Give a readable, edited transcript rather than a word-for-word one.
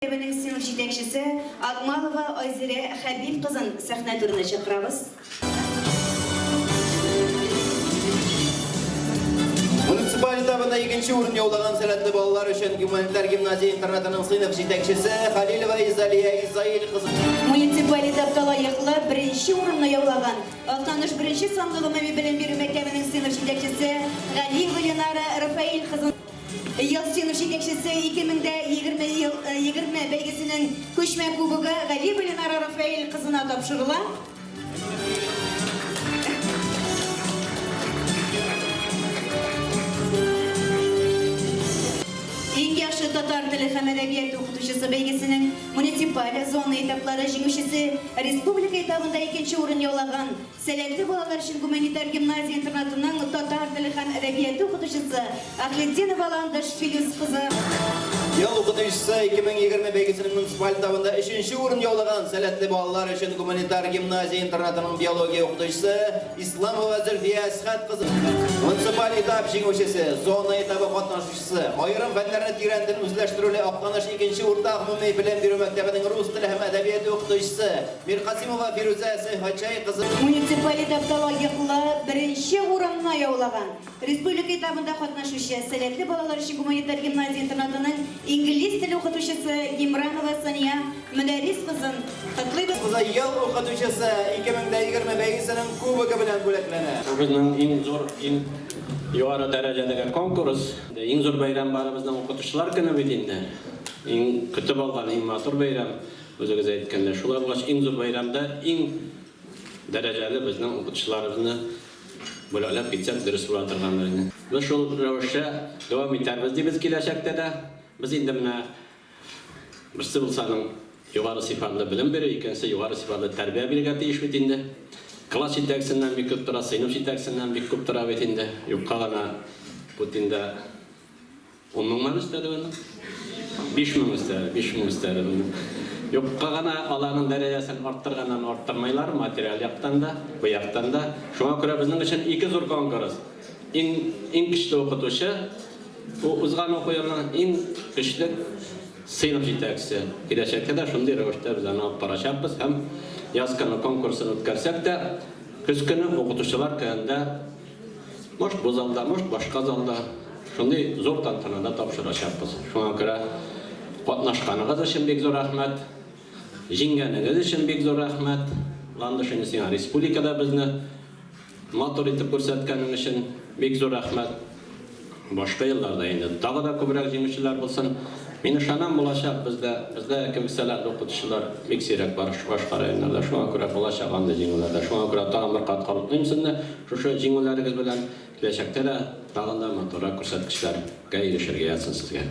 Мәктәбенең сыйныф җитәкчесе Акмалова Айзирә Хәбиб кызын сәхнә түренә чакырабыз. Муниципаль этабында икенче урын яулаган сәләтле балалар өчен гуманитар гимназия интернатының сыйныф җитәкчесе Халилова Изалия Изаил кызы. Муниципаль этапта лаеклы беренче урынны яулаган Актаныш беренче санлы гомуми белем бирү мәктәбенең сыйныф җитәкчесе Галиева Ленара Рафаэль кызын. Ел сыйныф җитәкчесе 2020 ел 20 бәйгесенең күчмә кубогы Галиева Ленара Рафаэль кызына тапшырыла. Иң яхшы татар теле һәм әдәбияты укытучысы бәйгесенең муниципаль зона этаплары җиңүчесе, республика этабында икенче урын яулаган Сәләтле балалар өчен гуманитар гимназия-интернатының татар теле һәм әдәбияты укытучысы Ахлетдинова Ландыш Филүс кызы. Ел укытучысы 2020 бәйгесенең муниципаль этабында өченче урын яулаган Сәләтле балалар өчен гуманитар гимназия-интернатының биология укытучысы Исламова Зөлфия Әсхәт кызы. Муниципаль этап җиңүчесе, зона этабы катнашучысы, аерым фәннәрне тирәнтен үзләштерүле Актаныш икенче урта гомуми белем бирү мәктәбенең рус теле һәм әдәбияты укытучысы Миркасимова Фирүзә Сәйхатчай кызы. Муниципаль этапта лаеклы беренче урынны яулаган, республика этабында катнашучы, сәләтле балалар өчен гуманитар гимназия-интернатының инглиз теле укытучысы Гимранова Сания Мөдәррис кызын котлыйбыз. Кызы Ел укытучысы 2020 бәйгесенең кубогы белән бүләкләнә. Бу безнең иң зур, иң югары дәрәҗәдәге конкурс. Иң зур бәйрәм барыбызның Укытучылар көне бит инде. Иң көтеп алган, иң матур бәйрәм. Үзегез әйткәндәй, шулай булгач, иң зур бәйрәмдә иң дәрәҗәле безнең укытучыларыбызны бүләкләп китсәк, дөрес була торгандыр инде. Без шул рәвешчә дәвам итәрбез дибез киләчәктә дә. Без инде менә берсе булса аның югары сыйфатлы белем бирү, икенчесе югары сыйфатлы тәрбия бирергә тиеш бит инде. Класс җитәкчесеннән бик күп тора, сыйныф җитәкчесеннән бик күп тора бит инде. Юкка гына Путин да Ун меңмән өстәде моны? 5000 өстәде, 5000 өстәде моны. Юкка гына аларның дәрәҗәсен арттырганнан арттырмыйлар, материаль яктан да, бу яктан да. Шуңа күрә безнең өчен ике зур конкурс. Иң, иң көчле укытучы, бу узган уку елының иң көчле сыйныф җитәкчесе. Киләчәктә дә шундый рәвештә без аны алып барачакбыз һәм яз көне конкурсын үткәрсәк тә, көз көне укытучылар көнендә Может бу залда, может башка залда шундый зур тантанада тапшырачакбыз. Шуңа күрә катнашканыгыз өчен бик зур рәхмәт. Җиңгәнегез өчен бик зур рәхмәт. Ландыш, инде сиңа республикада безне матур итеп күрсәткәнең өчен бик зур рәхмәт. Башка елларда инде тагы да күбрәк җиңүчеләр булсын. Мин ышанам, булачак, бездә, бездә кебек сәләтле укытучылар бик сирәк бар башка районнарда. Шуңа күрә булачак андый җиңүләр дә. Шуңа күрә тагын бер кат котлыйм сезне шушы җиңүләрегез белән. Киләчәктә дә тагын да матуррак күрсәткечләргә ирешергә язсын сезгә.